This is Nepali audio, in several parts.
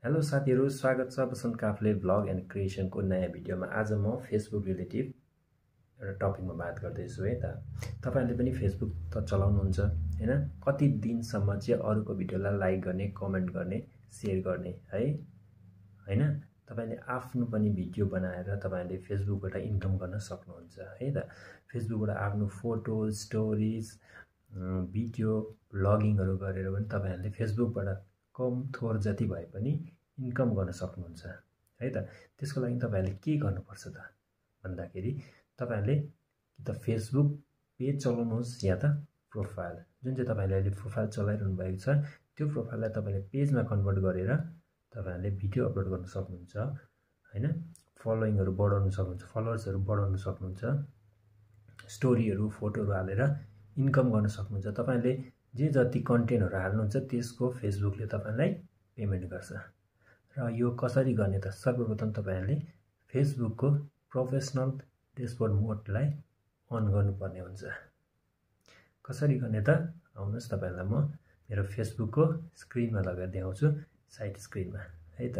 हेलो साथीहरु, स्वागत छ बसन्त काफले ब्लग एन्ड क्रिएसनको नयाँ भिडियोमा। आज म फेसबुक रिलेटिभ एउटा टपिकमा बात गर्दैछु है त। तपाईहरुले पनि फेसबुक त चलाउनुहुन्छ हैन? कति दिनसम्म चाहिँ अरूको भिडियोलाई लाइक गर्ने, कमेन्ट गर्ने, शेयर गर्ने है? हैन? तपाईले आफ्नो पनि भिडियो बनाएर तपाईले फेसबुकबाट इन्कम गर्न सक्नुहुन्छ है त। फेसबुकबाट आफ्नो फोटो, स्टोरीज, भिडियो, ब्लगिङहरु गरेर पनि तपाईहरुले फेसबुकबाट कम थोर जति भए पनि इन्कम गर्न सक्नुहुन्छ है त। त्यसको लागि तपाईहरुले के गर्नुपर्छ त भन्दाखेरि तपाईहरुले कि त फेसबुक पेज चलाउनुहोस् या त प्रोफाइल। जुन चाहिँ तपाईले अहिले प्रोफाइल चलाइरहनु भएको छ त्यो प्रोफाइललाई तपाईले पेजमा कन्भर्ट गरेर तपाईहरुले भिडियो अपलोड गर्न सक्नुहुन्छ हैन? फलोइङहरु बढाउन सक्नुहुन्छ, फलोअर्सहरु बढाउन सक्नुहुन्छ, स्टोरीहरु, फोटोहरु हालेर इन्कम गर्न सक्नुहुन्छ। तपाईले जे जति कन्टेन्टहरु हाल्नुहुन्छ त्यसको फेसबुकले तपाईलाई पेमेन्ट गर्छ। र यो कसरी गर्ने त? सर्वप्रथम तपाईहरुले फेसबुकको प्रोफेसनल डेशबोर्ड मोडलाई अन गर्नुपर्ने हुन्छ। कसरी गर्ने त? आउनुहोस् तपाईहरुलाई म मेरो फेसबुकको स्क्रिनमा लगाएर देखाउँछु, साइड स्क्रिनमा है त।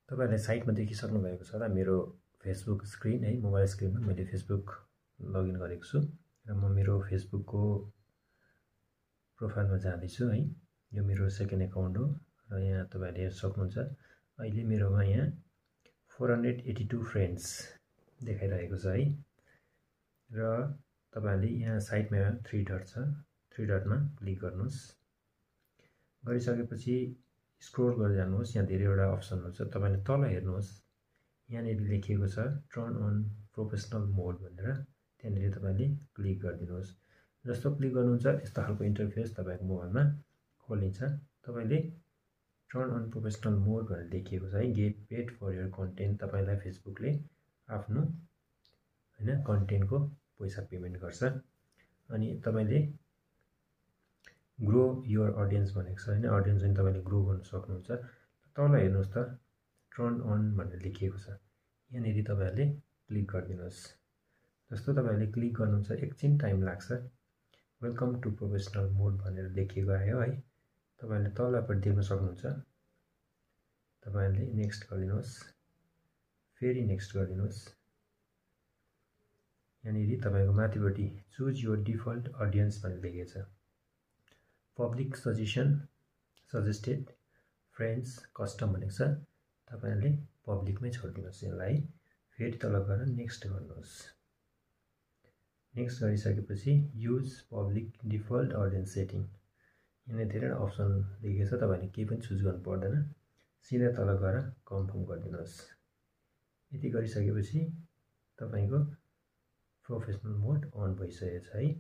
तपाईहरुले साइडमा देखिसक्नु भएको छ र मेरो फेसबुक स्क्रिन है, मोबाइल स्क्रिनमा मैले फेसबुक लगइन गरेको छु र म मेरो फेसबुकको प्रोफाइलमा जाँदैछु है। यो मेरो सेकेन्ड अकाउन्ट हो र यहाँ तपाईहरुले हेर्न सक्नुहुन्छ अहिले मेरोमा यहाँ 482 फ्रेन्ड्स देखाइरहेको छ है। र तपाईहरुले यहाँ साइडमा 3 डट छ, 3 डटमा क्लिक गर्नुस्। गरिसकेपछि स्क्रोल गर्दै जानुहोस्, यहाँ धेरैवटा अप्सनहरु छ। तपाईले तल हेर्नुहोस्, यहाँनिर लेखिएको छ टर्न अन प्रोफेसनल मोड भनेर, त्यहाँनिर तपाईले क्लिक गरिदिनुहोस्। जस्तो क्लिक गर्नुहुन्छ यस्तो खालको इन्टरफेस तपाईको मोबाइलमा खोलिन्छ। तपाईले टर्न अन प्रोफेसनल मोड भनेर लेखिएको छ है। Get paid for your content. तपाईलाई फेसबुकले आफ्नो हैन कन्टेन्टको पैसा पेमेन्ट गर्छ। अनि तपाईले ग्रो योर अडियन्स भनेको छ हैन, अडियन्स पनि तपाईले ग्रो गर्न सक्नुहुन्छ। तल हेर्नुहोस् त टर्न अन भनेर लेखिएको छ, यहाँनिर तपाईहरुले क्लिक गरिदिनुहोस्। जस्तो तपाईहरुले क्लिक गर्नुहुन्छ एकछिन टाइम लाग्छ। वेलकम टु प्रोफेसनल मोड भनेर लेखिएको आयो है। तपाईले तलपट्टि देख्न सक्नुहुन्छ। तपाईहरुले नेक्स्ट गरिदिनुहोस्, फेरि नेक्स्ट गरिदिनुहोस्। यहाँनिर तपाईको माथिपट्टि चुज योर डिफल्ट अडियन्स भनेर लेखेको छ। Public suggestion, suggested, friends, custom भनेको छ। तपाईहरुले पब्लिकमै छोड्दिनुहोस् यसलाई। फेरि तल गएर नेक्स्ट गर्नुहोस्। नेक्स्ट गरिसकेपछि use public default audience setting. यहाँ धेरै अप्सन लेखेको छ, तपाईले केही पनि चुज गर्नु पर्दैन, सिधै तल गएर कन्फर्म गरिदिनुहोस्। यति गरिसकेपछि तपाईको प्रोफेसनल मोड अन भइसकेको छ है।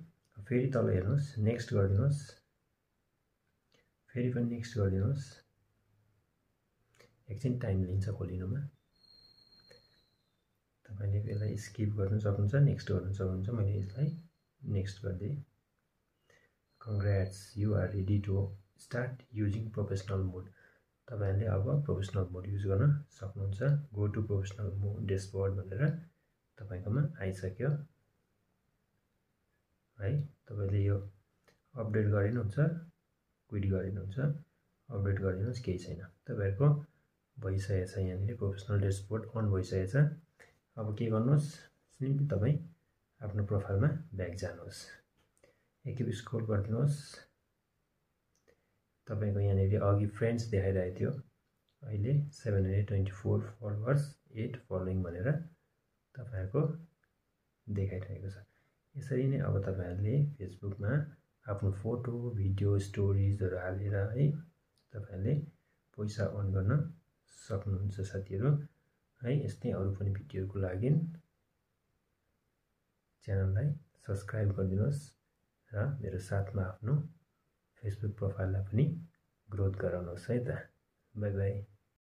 फेरि तल हेर्नुहोस्, नेक्स्ट गरिदिनुहोस्, फेरि पनि नेक्स्ट गरिदिनुहोस्। एकछिन टाइम लिन्छ खोलिनुमा। तपाईले यसलाई स्किप गर्न सक्नुहुन्छ, नेक्स्ट गर्न सक्नुहुन्छ। मैले यसलाई नेक्स्ट गरिदिएँ। Congrats, you are ready to start using professional mode. तपाईहरुले अब प्रोफेसनल मोड युज गर्न सक्नुहुन्छ। Go to professional mode dashboard भनेर तपाईकोमा आइसक्यो है। तपाईले यो अपडेट गरिनुहुन्छ, क्विट गरिनुहुन्छ, अपडेट गरिदिनुहोस्, केही छैन। तपाईहरुको भइसकेको छ, यहाँनिर प्रोफेसनल डेशबोर्ड अन भइसकेको छ। अब के गर्नुहोस्, सिम्पली तपाई आफ्नो प्रोफाइलमा ब्याक जानुहोस्। एकखेप स्क्रोल गरिदिनुहोस्। तपाईको यहाँनिर अघि फ्रेन्ड्स देखाइरहेको थियो, अहिले 724 फलोअर्स, 8 फलोइङ भनेर तपाईहरुको देखाइरहेको छ। यसरी नै अब तपाईहरुले फेसबुकमा आफ्नो फोटो, भिडियो, स्टोरीजहरु हालेर है तपाईहरुले पैसा अर्न गर्न सक्नुहुन्छ साथीहरु है। यस्तै अरु पनि भिडियोको लागि च्यानललाई सब्स्क्राइब गरिदिनुहोस् र मेरो साथमा आफ्नो फेसबुक प्रोफाइललाई पनि ग्रोथ गराउनुहोस् है त। Bye bye.